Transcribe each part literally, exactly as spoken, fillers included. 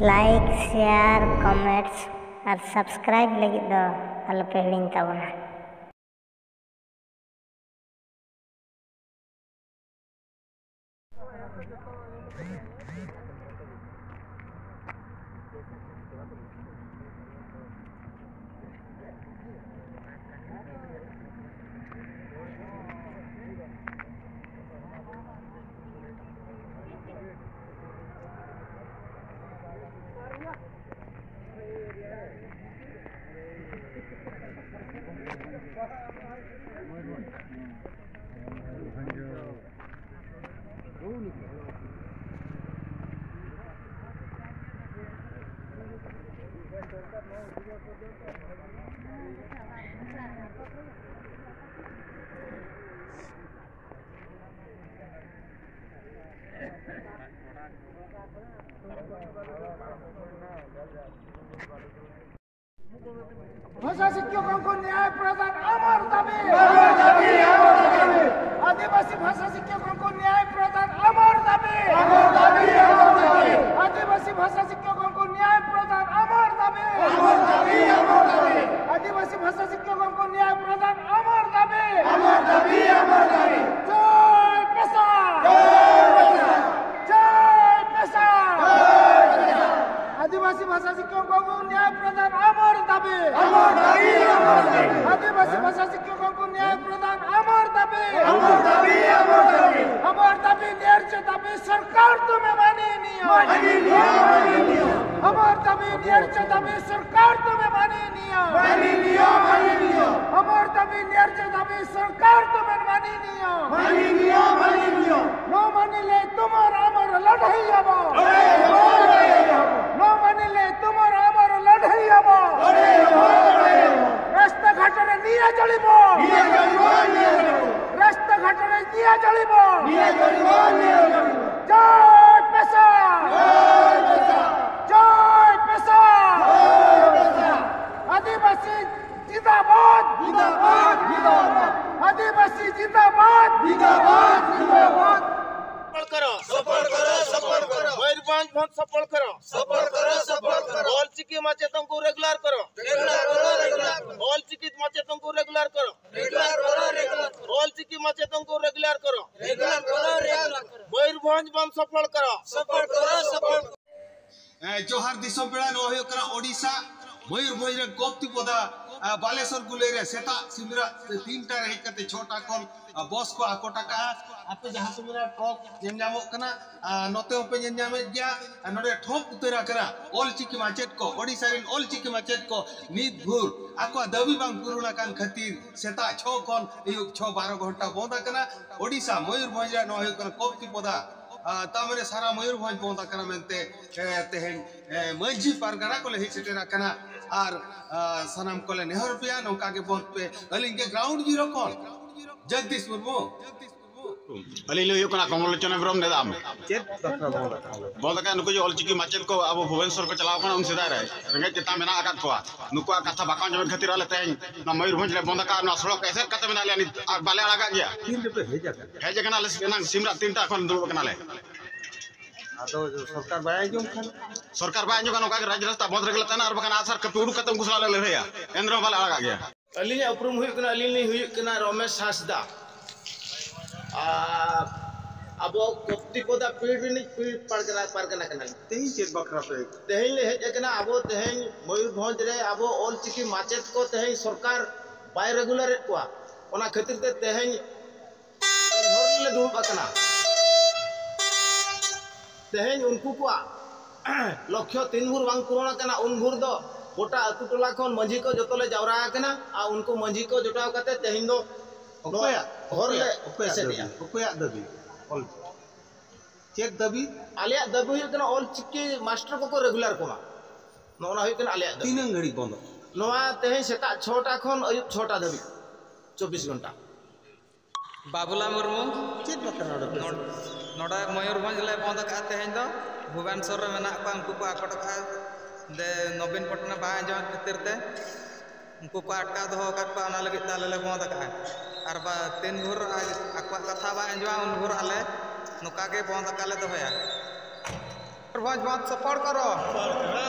Like, share, comments ᱟᱨ subscribe ᱞᱟᱹᱜᱤᱫ ᱫᱚ ᱟᱞᱚᱯᱮ ᱦᱤᱲᱤᱧ ᱛᱟᱵᱚᱱᱟ᱾ ভাষা শিক্ষকଙ୍କୁ ନ୍ୟାୟ ପ୍ରଦାନ ଆମର ଦାବି। ଆଦିବାସୀ ଭାଷା ଶିକ୍ଷକଙ୍କୁ ନ୍ୟାୟ ପ୍ରଦାନ ଆମର ଦାବି। ଆଦିବାସୀ ଭାଷା ଶିକ୍ଷକଙ୍କୁ ନ୍ୟାୟ ପ୍ରଦାନ ଆମର ଦାବି। ଆଦିବାସୀ ଭାଷା ଶିକ୍ଷକଙ୍କୁ ନ୍ୟାୟ ପ୍ରଦାନ ଆମର ଦାବି। ଜୟ ପେଶା। ଜୟ ପେଶା। ଆଦିବାସୀ ଭାଷା ଶିକ୍ଷକଙ୍କୁ ନ୍ୟାୟ ପ୍ରଦାନ ଆମର ଦାବି। ଆଦିବାସୀ ଭାଷା ଶିକ୍ଷକଙ୍କୁ ନ୍ୟାୟ ପ୍ରଦାନ ଆମର ଦାବି। ଆମର ଦାବି ନ୍ୟାର୍ଯ୍ୟ ଦାବି ସରକାର ତୁମେ ମାନି ନିଅ। ଆମର ଦାବି ନ୍ୟାର୍ଯ୍ୟ ଦାବି ସରକାର ତୁମେ ମାନି ନିଅ। ଆମର ଦାବି ନ୍ୟାର୍ଯ୍ୟ ଦାବି ସରକାର ତୁମେ ମାନି ନିଅ। ନ ମାନିଲେ ତୁମର ଆମର ଲଢ଼େଇ ହବ। ନ ମାନିଲେ ତୁମର ଆମର ଲଢ଼େଇ ହବ। ରାସ୍ତାଘାଟରେ ନିଆଁ ଜଳିବ। ରାସ୍ତାଘାଟରେ ନିଆଁ ଜଳିବ। ଜୟ ପେଶା। ଜୟ ପେଶା। ଆଦିବାସୀ ଜିନ୍ଦାବାଦ। ଆଦିବାସୀ ଜିନ୍ଦାବାଦ। ସଫଳ କର, ସଫଳ କର, ସଫଳ କର। ମୟୂରଭଞ୍ଜ ବନ୍ଦ ସଫଳ ସଫଳ କର। ସଫଳ କର, ସଫଳ କର। ଅଲ ଚିକି ମାଚେତଙ୍କୁ ରେଗୁଲାର କର। ରେଗୁଲାର କର, ରେଗୁଲାର କର। ଅଲ ଚିକି ମାଚେତଙ୍କୁ ରେଗୁଲାର କର। ରେଗୁଲାର କର, ରେଗୁଲାର କର। ଅଲ ଚିକି ମାଚେତଙ୍କୁ ରେଗୁଲାର କର। ରେଗୁଲାର କର, ରେଗୁଲାର କର। ମୟୂରଭଞ୍ଜ ବନ୍ଦ ସଫଳ କର। ସଫଳ କର, ସଫଳ କର। ᱮ, ᱡᱚᱦᱟᱨ ᱫᱤᱥᱚᱢ ᱯᱮᱲᱟ, ᱱᱚᱣᱟ ᱦᱩᱭᱩᱜ ᱠᱟᱱᱟ ᱳᱰᱤᱥᱟ, ᱢᱚᱭᱩᱨᱵᱷᱚᱸᱡᱽ ᱨᱮ ᱠᱚᱯᱛᱤᱯᱚᱫᱟ, ᱮ, ᱵᱟᱞᱮᱥᱚᱨ ᱜᱩᱞᱟᱹᱭ ᱨᱮ ᱥᱮᱛᱟᱜ ᱥᱤᱢᱨᱟᱜ ᱛᱤᱱᱴᱟ ᱨᱮ ᱦᱮᱡ ᱠᱟᱛᱮ ᱪᱷᱚᱴᱟ ᱠᱷᱚᱱ, ᱮ, ᱵᱚᱥ ᱠᱚ ᱟᱠᱚᱴ ᱟᱠᱟᱜᱼᱟ᱾ ᱟᱯᱮ ᱡᱟᱦᱟᱸ ᱥᱮᱫ ᱢᱮᱱᱟᱜᱼᱟ, ᱴᱨᱚᱠ ᱧᱮᱞ ᱧᱟᱢᱚᱜ ᱠᱟᱱᱟ, ᱟᱨ ᱱᱚᱛᱮ ᱦᱚᱸᱯᱮ ᱧᱮᱞ ᱧᱟᱢᱮᱫ ᱜᱮᱭᱟ᱾ ᱟᱨ ᱱᱚᱰᱮ ᱴᱷᱚᱯ ᱩᱛᱟᱹᱨ ᱟᱠᱟᱱᱟ ᱚᱞ ᱪᱤᱠᱤ ᱢᱟᱪᱮᱫ ᱠᱚ, ᱳᱰᱤᱥᱟ ᱨᱮᱱ ᱚᱞ ᱪᱤᱠᱤ ᱢᱟᱪᱮᱫ ᱠᱚ ᱱᱤᱛ ᱵᱷᱳᱨ ᱟᱠᱚᱣᱟᱜ ᱫᱟᱹᱵᱤ ᱵᱟᱝ ᱯᱩᱨᱩᱱ ᱟᱠᱟᱱ ᱠᱷᱟᱹᱛᱤᱨ ᱥᱮᱛᱟᱜ ᱪᱷᱚ ᱠᱷᱚᱱ ᱟᱹᱭᱩᱵ ᱪᱷᱚ ᱵᱟᱨᱚ ᱜᱷᱚᱱᱴᱟ ᱵᱚᱱᱫ ᱟᱠᱟᱱᱟ᱾ ᱳᱰᱤᱥᱟ, ᱢᱚᱭᱩᱨᱵᱷᱚᱸᱡᱽ ᱨᱮ ᱱᱚᱣᱟ ᱦᱩᱭᱩᱜ ᱠᱟᱱᱟ ᱠᱚᱯᱛᱤᱯᱚᱫᱟ, ᱟ, ᱛᱟ ᱢᱟᱱᱮ ᱥᱟᱨᱟ ᱢᱚᱭᱩᱨᱵᱷᱚᱸᱡᱽ ᱵᱚᱱᱫ ᱟᱠᱟᱱᱟ ᱢᱮᱱᱛᱮ, ᱮ, ᱛᱮᱦᱮᱧ, ᱮ, ᱢᱟᱹᱡᱷᱤ ᱯᱟᱨᱜᱟᱱᱟ ᱠᱚᱞᱮ ᱦᱮᱡ ᱥᱮᱴᱮᱨ ᱟᱠᱟᱱᱟ ᱟᱨ, ᱟ, ᱥᱟᱱᱟᱢ ᱠᱚᱞᱮ ᱱᱮᱦᱚᱨ ᱯᱮᱭᱟ, ᱱᱚᱝᱠᱟ ᱜᱮ ᱵᱚᱱᱫ ᱯᱮ᱾ ᱟᱹᱞᱤᱧ ᱜᱮ ᱜᱨᱟᱣᱩᱱᱰ ᱡᱤᱨᱳ ᱠᱷᱚᱱ ᱡᱚᱜᱽᱫᱤᱥ ᱢᱩᱨᱢᱩ᱾ ᱟᱹᱞᱤᱧ ᱞᱤᱧ ᱦᱩᱭᱩᱜ ᱠᱟᱱᱟ ᱠᱚᱢᱚᱞ ᱞᱳᱪᱚᱱ ᱦᱮᱢᱵᱨᱚᱢ ᱱᱮᱫᱟᱢ᱾ ᱪᱮᱫ ᱵᱟᱠᱷᱨᱟ ᱵᱚᱱᱫ ᱟᱠᱟᱱᱟ? ᱵᱚᱱᱫ ᱟᱠᱟᱱ ᱱᱩᱠᱩ ᱡᱮ ᱚᱞᱪᱤᱠᱤ ᱢᱟᱪᱮᱫ ᱠᱚ ᱟᱵᱚ ᱵᱷᱩᱵᱚᱱᱮᱥᱚᱨ ᱠᱚ ᱪᱟᱞᱟᱣ ᱠᱟᱱᱟ ᱩᱱ ᱥᱮᱫᱟᱭ ᱨᱮ, ᱨᱮᱸᱜᱮᱡ ᱛᱮᱛᱟᱝ ᱢᱮᱱᱟᱜ ᱟᱠᱟᱫ ᱠᱚᱣᱟ, ᱱᱩᱠᱩᱣᱟᱜ ᱠᱟᱛᱷᱟ ᱵᱟᱠᱚ ᱟᱸᱡᱚᱢᱮᱫ ᱠᱷᱟᱹᱛᱤᱨ ᱟᱞᱮ ᱛᱮᱦᱮᱧ ᱱᱚᱣᱟ ᱢᱚᱭᱩᱨᱵᱷᱚᱸᱡᱽ ᱞᱮ ᱵᱚᱱᱫ ᱟᱠᱟᱫ, ᱱᱚᱣᱟ ᱥᱚᱲᱚᱠ ᱮᱥᱮᱫ ᱠᱟᱛᱮ ᱢᱮᱱᱟᱜ ᱞᱮᱭᱟ ᱱᱤᱛ ᱟᱨ ᱵᱟᱞᱮ ᱟᱲᱟᱜᱟᱜ ᱜᱮᱭᱟ᱾ ᱛᱤᱱ ᱨᱮᱯᱮ ᱦᱮᱡ ᱟᱠᱟᱱᱟ? ᱦᱮᱡ ᱟᱠᱟᱱᱟᱞᱮ ᱮᱱᱟᱝ ᱥᱤᱢᱨᱟᱜ ᱛᱤᱱᱴᱟ ᱠᱷᱚᱱ ᱫᱩᱲᱩᱵ ᱟᱠᱟᱱᱟᱞᱮ᱾ ᱟᱫᱚ ᱥᱚᱨᱠᱟᱨ ᱵᱟᱭ ᱟᱸᱡᱚᱢ ᱠᱷᱟᱱ? ᱥᱚᱨᱠᱟᱨ ᱵᱟᱭ ᱟᱸᱡᱚᱢ ᱠᱷᱟᱱ ᱚᱱᱠᱟ ᱜᱮ ᱨᱟᱡᱽ ᱨᱟᱥᱛᱟ ᱵᱚᱱᱫ ᱨᱮᱜᱮ ᱞᱮ ᱛᱟᱦᱮᱱᱟ, ᱟᱨ ᱵᱟᱠᱷᱟᱱ ᱟᱜᱼᱥᱟᱨ ᱠᱟᱹᱯᱤ ᱩᱰᱩᱠ ᱠᱟᱛᱮ ᱩᱱᱠᱩ ᱥᱟᱞᱟᱜ ᱞᱮ ᱞᱟᱹᱲᱦᱟᱹᱭᱟ, ᱮᱱ ᱨᱮᱦᱚᱸ ᱵᱟᱞᱮ ᱟᱲᱟᱜᱟᱜ ᱜᱮᱭᱟ᱾ ᱟᱹᱞᱤᱧᱟᱜ ᱩᱯᱨᱩᱢ ᱦᱩᱭᱩᱜ ᱠᱟᱱᱟ, ᱟᱹᱞᱤᱧ ᱞᱤᱧ ᱦᱩᱭᱩᱜ ᱠᱟᱱᱟ ᱨᱚᱢᱮᱥ ᱦᱟᱸᱥᱫᱟ᱾ ᱟᱨ ᱟᱵᱚ ᱠᱚᱯᱛᱤᱯᱚᱫᱟ ᱯᱤᱲ ᱨᱤᱱᱤᱡ ᱯᱤᱲ ᱯᱟᱨᱜᱟᱱᱟ, ᱯᱟᱨᱜᱟᱱᱟ ᱠᱟᱱᱟᱞᱤᱧ᱾ ᱛᱮᱦᱮᱧ ᱪᱮᱫ ᱵᱟᱠᱷᱨᱟ ᱯᱮ? ᱛᱮᱦᱮᱧ ᱞᱮ ᱦᱮᱡ ᱟᱠᱟᱱᱟ, ᱟᱵᱚ ᱛᱮᱦᱮᱧ ᱢᱚᱭᱩᱨᱵᱷᱚᱸᱡᱽ ᱨᱮ ᱟᱵᱚ ᱚᱞᱪᱤᱠᱤ ᱢᱟᱪᱮᱫ ᱠᱚ ᱛᱮᱦᱮᱧ ᱥᱚᱨᱠᱟᱨ ᱵᱟᱭ ᱨᱮᱜᱩᱞᱟᱨᱮᱫ ᱠᱚᱣᱟ, ᱚᱱᱟ ᱠᱷᱟᱹᱛᱤᱨ ᱛᱮ ᱛᱮᱦᱮᱧ ᱦᱚᱨ ᱨᱮᱞᱮ ᱫᱩᱲᱩᱵ ᱟᱠᱟᱱᱟ᱾ ᱛᱮᱦᱮᱧ ᱩᱱᱠᱩ ᱠᱚᱣᱟᱜ ᱞᱚᱠᱠᱷᱚ ᱛᱤᱱ ᱵᱷᱳᱨ ᱵᱟᱝ ᱯᱩᱨᱚᱱ ᱟᱠᱟᱱᱟ, ᱩᱱ ᱵᱷᱳᱨ ᱫᱚ ᱜᱚᱴᱟ ᱟᱹᱛᱩ ᱴᱚᱞᱟ ᱠᱷᱚᱱ ᱢᱟᱹᱡᱷᱤ ᱠᱚ ᱡᱚᱛᱚ ᱞᱮ ᱡᱟᱣᱨᱟ ᱟᱠᱟᱱᱟ᱾ ᱟᱨ ᱩᱱᱠᱩ ᱢᱟᱹᱡᱷᱤ ᱠᱚ ᱡᱚᱴᱟᱣ ᱠᱟᱛᱮ ᱛᱮᱦᱮᱧ ᱫᱚ ᱱᱚᱣᱟ ᱚᱠᱚᱭᱟᱜ, ᱦᱚᱨ ᱞᱮ ᱚᱠᱚᱭᱟᱜ, ᱚᱠᱚᱭᱟᱜ ᱮᱥᱮᱫᱮᱜᱼᱟ᱾ ᱫᱟᱹᱵᱤ? ᱚᱠᱚᱭᱟᱜ ᱫᱟᱹᱵᱤ? ᱚᱞ, ᱪᱮᱫ ᱫᱟᱹᱵᱤ? ᱟᱞᱮᱭᱟᱜ ᱫᱟᱹᱵᱤ ᱦᱩᱭᱩᱜ ᱠᱟᱱᱟ, ᱚᱞ ᱪᱤᱠᱤ ᱢᱟᱥᱴᱟᱨ ᱠᱚᱠᱚ ᱨᱮᱜᱩᱞᱟᱨ ᱠᱚᱢᱟ᱾ ᱱᱚᱜᱼᱚ ᱱᱟ ᱦᱩᱭᱩᱜ ᱠᱟᱱᱟ ᱟᱞᱮᱭᱟᱜ ᱫᱟᱹᱵᱤ᱾ ᱛᱤᱱᱟᱹᱝ ᱜᱷᱟᱹᱲᱤᱡ ᱵᱚᱱᱫᱚ? ᱱᱚᱣᱟ ᱛᱮᱦᱮᱧ ᱥᱮᱛᱟᱜ ᱪᱷᱚᱴᱟ ᱠᱷᱚᱱ ᱟᱹᱭᱩᱵ ᱪᱷᱚᱴᱟ ᱫᱷᱟᱹᱵᱤᱡ, ᱪᱚᱵᱵᱤᱥ ᱜᱷᱚᱱᱴᱟ᱾ ᱵᱟᱵᱩᱞᱟᱞ ᱢᱩᱨᱢᱩ᱾ ᱪᱮᱫ ᱵᱟᱠᱷᱨᱟ ᱱᱚᱰᱮ ᱯᱮ? ᱱᱚᱰ-, ᱱᱚᱰᱮ ᱢᱚᱭᱩᱨᱵᱷᱚᱸᱡᱽ ᱞᱮ ᱵᱚᱱᱫ ᱟᱠᱟᱫᱼᱟ ᱛᱮᱦᱮᱧ ᱫᱚ᱾ ᱵᱷᱩᱵᱮᱱᱥᱚᱨ ᱨᱮ ᱢᱮᱱᱟᱜ ᱠᱚᱣᱟ, ᱩᱱᱠᱩ ᱠᱚ ᱟᱠᱚᱴ ᱟᱠᱟᱫᱼᱟ᱾ ᱫᱮ, ᱱᱚᱵᱤᱱ ᱯᱚᱴᱱᱟᱭᱮᱠ ᱵᱟᱭ ᱟᱸᱡᱚᱢᱮᱫ ᱠᱷᱟᱹᱛᱤᱨ ᱛᱮ ᱩᱱᱠᱩ ᱠᱚ ᱟᱴᱠᱟᱣ ᱫᱚᱦᱚ ᱟᱠᱟᱫ ᱠᱚᱣᱟ, ᱚᱱᱟ ᱞᱟᱹᱜᱤᱫ ᱛᱮ ᱟᱞᱮ ᱞᱮ ᱵᱚᱱᱫ ᱟᱠᱟᱫᱼᱟ᱾ ᱟᱨ ᱵᱟ, ᱛᱤᱱ ᱵᱷᱳᱨ ᱟᱡ, ᱟᱠᱚᱣᱟᱜ ᱠᱟᱛᱷᱟ ᱵᱟᱭ ᱟᱸᱡᱚᱢᱟ, ᱩᱱ ᱵᱷᱳᱨ ᱟᱞᱮ ᱱᱚᱝᱠᱟ ᱜᱮ ᱵᱚᱱᱫ ᱟᱠᱟᱫ ᱞᱮ ᱫᱚᱦᱚᱭᱟ᱾ मयूरभंज बंद सपोर्ट करो।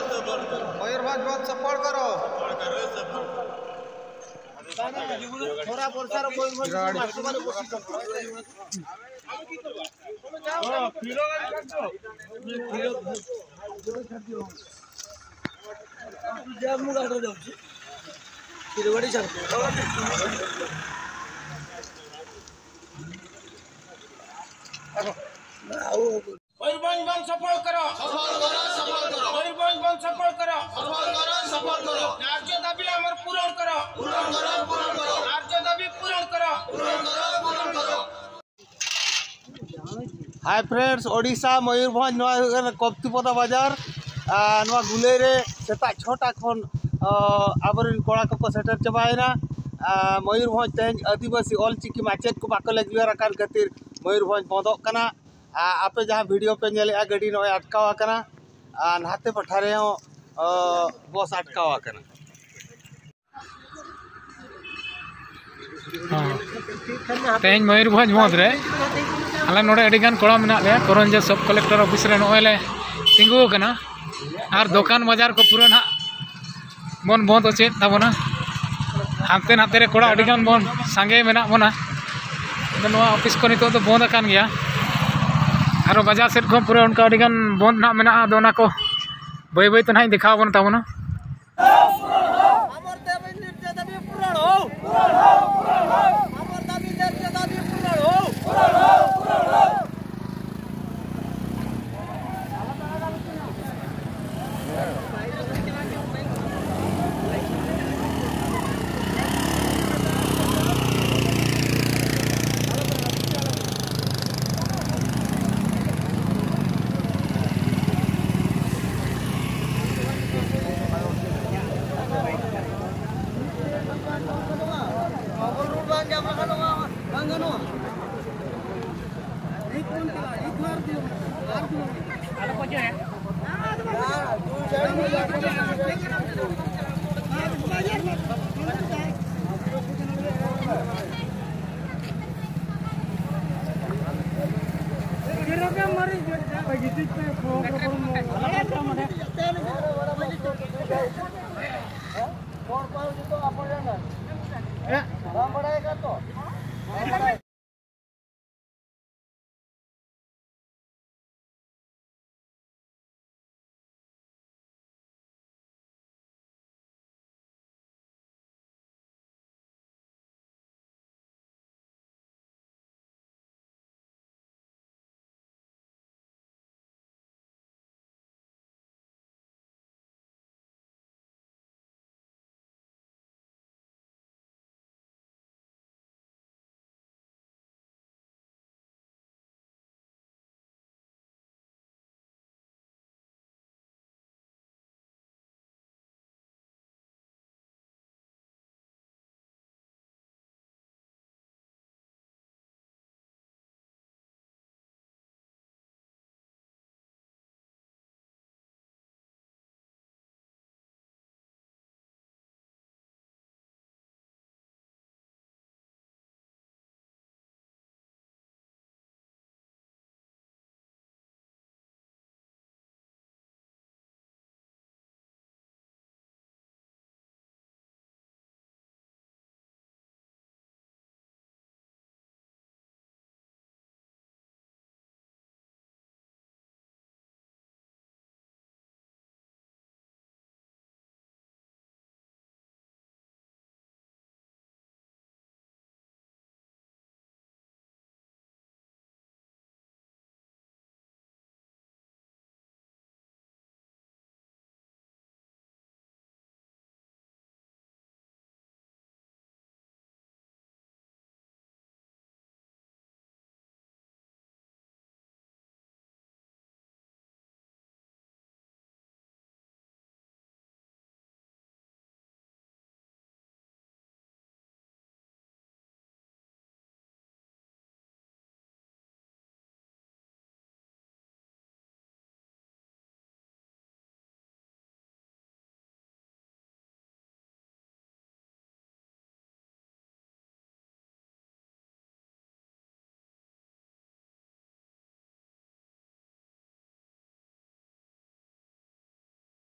मयूरभंज बंद सपोर्ट करो। थोड़ा वर्षा रो कोई मयूरभंज बंद सफल करो। सफल करो, सफल करो। मयूरभंज बंद सफल करो। सफल करो, सफल करो। न्याय्य दाबी आमर पूरण करो। पूरण करो, पूरण करो। न्याय्य दाबी पूरण करो। पूरण करो, पूरण करो। हाय फ्रेंड्स, ओडिशा मयूरभंज, ᱱᱚᱣᱟ ᱦᱩᱭᱩᱜ ᱠᱟᱱᱟ ᱠᱚᱯᱛᱤᱯᱚᱫᱟ ᱵᱟᱡᱟᱨ᱾ ᱟᱨ ᱱᱚᱣᱟ ᱜᱩᱞᱟᱹᱭ ᱨᱮ ᱥᱮᱛᱟᱜ ᱪᱷᱚᱴᱟ ᱠᱷᱚᱱ, ᱟ, ᱟᱵᱚᱨᱮᱱ ᱠᱚᱲᱟ ᱠᱚᱠᱚ ᱥᱮᱴᱮᱨ ᱪᱟᱵᱟᱭᱮᱱᱟ᱾ ᱟ, ᱢᱚᱭᱩᱨᱵᱷᱚᱸᱡᱽ ᱛᱮᱦᱮᱧ ᱟᱹᱫᱤᱵᱟᱹᱥᱤ ᱚᱞᱪᱤᱠᱤ ᱢᱟᱪᱮᱫ ᱠᱚ ᱵᱟᱠᱚ ᱞᱮᱜᱩᱞᱟᱨ ᱟᱠᱟᱱ ᱠᱷᱟᱹᱛᱤᱨ ᱢᱚᱭᱩᱨᱵᱷᱚᱸᱡᱽ ᱵᱚᱸᱫᱚᱜ ᱠᱟᱱᱟ᱾ ᱟ, ᱟᱯᱮ ᱡᱟᱦᱟᱸ ᱵᱷᱤᱰᱤᱭᱳ ᱯᱮ ᱧᱮᱞᱮᱜᱼᱟ, ᱜᱟᱹᱰᱤ ᱱᱚᱜᱼᱚᱭ ᱟᱴᱠᱟᱣ ᱟᱠᱟᱱᱟ᱾ ᱟᱨ ᱱᱟᱛᱮ ᱯᱟᱦᱴᱟ ᱨᱮᱦᱚᱸ, ᱟ, ᱵᱚᱥ ᱟᱴᱠᱟᱣ ᱟᱠᱟᱱᱟ᱾ ᱦᱚᱸ᱾ ᱛᱮᱦᱮᱧ ᱢᱚᱭᱩᱨᱵᱷᱚᱸᱡᱽ ᱵᱚᱸᱫᱽ ᱨᱮ ᱟᱞᱮ ᱱᱚᱰᱮ ᱟᱹᱰᱤ ᱜᱟᱱ ᱠᱚᱲᱟ ᱢᱮᱱᱟᱜ ᱞᱮᱭᱟ᱾ ᱠᱚᱨᱚᱱᱡᱚ ᱥᱚᱵ ᱠᱚᱞᱮᱠᱴᱚᱨ ᱚᱯᱷᱤᱥ ᱨᱮ ᱱᱚᱜᱼᱚᱭ ᱞᱮ ᱛᱤᱸᱜᱩ ᱟᱠᱟᱱᱟ᱾ ᱟᱨ ᱫᱚᱠᱟᱱ ᱵᱟᱡᱟᱨ ᱠᱚ ᱯᱩᱨᱟᱹ ᱱᱟᱦᱟᱜ ᱵᱚᱱ ᱵᱚᱸᱫᱽ ᱦᱚᱪᱚᱭᱮᱫ ᱛᱟᱵᱚᱱᱟ᱾ ᱦᱟᱱᱛᱮ ᱱᱟᱛᱮ ᱨᱮ ᱠᱚᱲᱟ ᱟᱹᱰᱤ ᱜᱟᱱ ᱵᱚᱱ ᱥᱟᱸᱜᱮ ᱢᱮᱱᱟᱜ ᱵᱚᱱᱟ᱾ ᱟᱫᱚ ᱱᱚᱣᱟ ᱚᱯᱷᱤᱥ ᱠᱚ ᱱᱤᱛᱚᱜ ᱫᱚ ᱵᱚᱸᱫᱽ ᱟᱠᱟᱱ ᱜᱮᱭᱟ᱾ ᱟᱨᱚ ᱵᱟᱡᱟᱨ ᱥᱮᱫ ᱠᱷᱚᱱ ᱯᱩᱨᱟᱹ ᱚᱱᱠᱟ ᱟᱹᱰᱤ ᱜᱟᱱ ᱵᱚᱸᱫᱽ ᱱᱟᱦᱟᱜ ᱢᱮᱱᱟᱜᱼᱟ᱾ ᱟᱫᱚ ᱚᱱᱟ ᱠᱚ ᱵᱟᱹᱭ ᱵᱟᱹᱭ ᱛᱮ ᱱᱟᱦᱟᱜ ᱤᱧ ᱫᱮᱠᱷᱟᱣ ᱟᱵᱚᱱ ᱛᱟᱵᱚᱱᱟ᱾ আমার দাবি ন্যায্য দাবি পূরণ হোক। আমার দাবি ন্যায্য দাবি পূরণ হোক। ᱵᱟᱝ ᱜᱟᱱᱚᱜᱼᱟ, ᱵᱟᱝ ᱜᱟᱱᱚᱜᱼᱟ᱾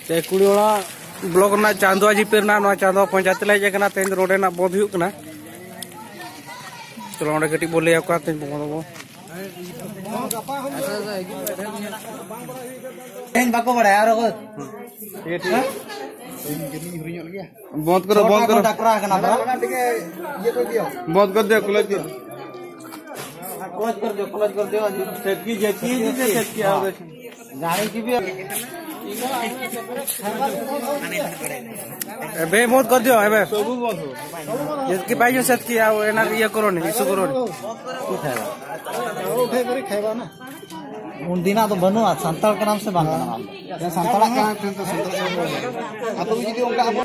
ᱛᱮ ᱠᱩᱲᱤ ᱚᱲᱟᱜ ᱵᱞᱚᱠ ᱨᱮᱱᱟᱜ ᱪᱟᱸᱫᱳ ᱡᱤᱯᱤ ᱨᱮᱱᱟᱜ ᱱᱚᱣᱟ ᱪᱟᱸᱫᱳ ᱯᱚᱧᱪᱟᱭᱮᱛ ᱞᱮ ᱦᱮᱡ ᱟᱠᱟᱱᱟ᱾ ᱛᱮᱦᱮᱧ ᱫᱚ ᱱᱚᱰᱮᱱᱟᱜ ᱵᱚᱸᱫ ᱦᱩᱭᱩᱜ ᱠᱟᱱᱟ᱾ ᱪᱚᱞᱚ, ᱚᱸᱰᱮ ᱠᱟᱹᱴᱤᱡ ᱵᱚ ᱞᱟᱹᱭ ᱟᱠᱚᱣᱟ᱾ ᱛᱮᱦᱮᱧ ᱵᱚᱸᱫ ᱵᱚ ᱛᱮᱦᱮᱧ ᱵᱟᱠᱚ ᱵᱟᱲᱟᱭᱟ ᱟᱨ ᱚᱠᱚᱭ? ᱵᱚᱸᱫ ᱠᱚᱨᱚ, ᱵᱚᱸᱫ ᱠᱚᱨᱚ᱾ ᱰᱟᱠᱨᱟ ᱠᱟᱱᱟ ᱵᱚ᱾ ᱵᱚᱸᱫ ᱠᱚᱨ ᱫᱮ, ᱠᱞᱳᱡ ᱠᱚᱨ᱾ ᱠᱞᱳᱡ ᱠᱚᱨ ᱫᱮ, ᱠᱞᱳᱡ ᱠᱚᱨ ᱫᱮ᱾ ᱥᱮᱴᱠᱤ, ᱡᱮᱴᱠᱤ, ᱡᱮᱴᱠᱤ, ᱟᱨ ᱡᱟᱦᱟᱸᱭ ᱠᱤ ᱵᱤ ᱮᱵᱮ ᱵᱚᱸᱫ ᱠᱚᱨ ᱫᱮ, ᱮᱵᱮ᱾ ᱥᱚᱵᱩ ᱵᱚᱸᱫ ᱦᱳ᱾ ᱡᱮᱴᱠᱤ ᱯᱟᱭᱡᱚ ᱥᱮᱴᱠᱤ, ᱟᱨ ᱮᱱᱟ ᱤᱭᱟᱹ ᱠᱚᱨᱚ ᱱᱤ, ᱤᱥᱩ ᱠᱚᱨᱚ ᱱᱤ᱾ ᱩᱱ ᱫᱤᱱᱟᱜ ᱫᱚ ᱵᱟᱹᱱᱩᱜᱼᱟ, ᱥᱟᱱᱛᱟᱲ ᱠᱟᱱᱟᱢ ᱥᱮ ᱵᱟᱝ ᱠᱟᱱᱟᱢ ᱟᱢ ᱫᱚ? ᱥᱟᱱᱛᱟᱲᱟᱜ ᱠᱟᱱᱟ, ᱴᱷᱮᱱ ᱫᱚ ᱥᱟᱱᱛᱟᱲ ᱠᱟᱱᱟ᱾ ᱟᱵᱚ ᱡᱩᱫᱤ ᱚᱱᱠᱟ ᱟᱵᱚ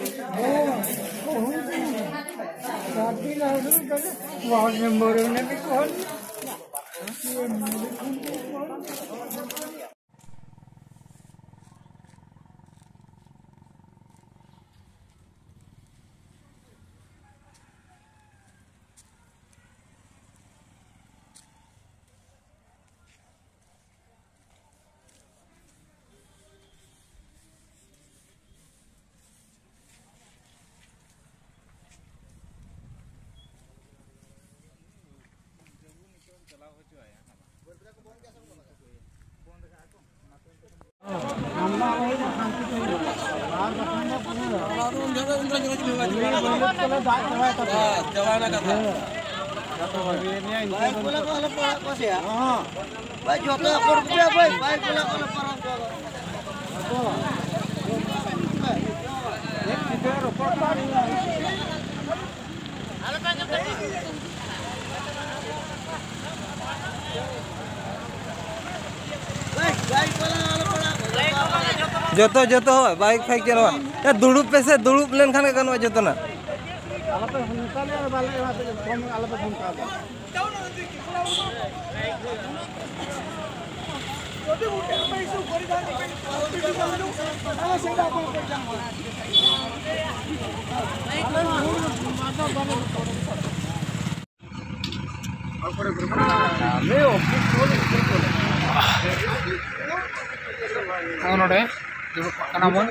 ᱵᱷᱟᱭ, ᱡᱚᱛᱚ ᱦᱚᱲ ᱠᱚ ᱵᱷᱟᱭ, ᱵᱷᱟᱭ, ᱵᱚᱞᱮ ᱠᱚ ᱯᱟᱨᱚᱢ ᱪᱟᱵᱟ᱾ ᱡᱚᱛᱚ, ᱡᱚᱛᱚ, ᱦᱳᱭ, ᱵᱟᱭᱤᱠ ᱯᱷᱟᱭᱤᱠ ᱪᱟᱞᱟᱣᱟ᱾ ᱮ, ᱫᱩᱲᱩᱵ ᱯᱮᱥᱮ, ᱫᱩᱲᱩᱵ ᱞᱮᱱᱠᱷᱟᱱ ᱜᱮ ᱜᱟᱱᱚᱜᱼᱟ ᱡᱚᱛᱚᱱᱟᱜ᱾ ᱱᱚᱰᱮ ᱫᱩᱲᱩᱵ ᱠᱟᱱᱟ ᱵᱚᱱ᱾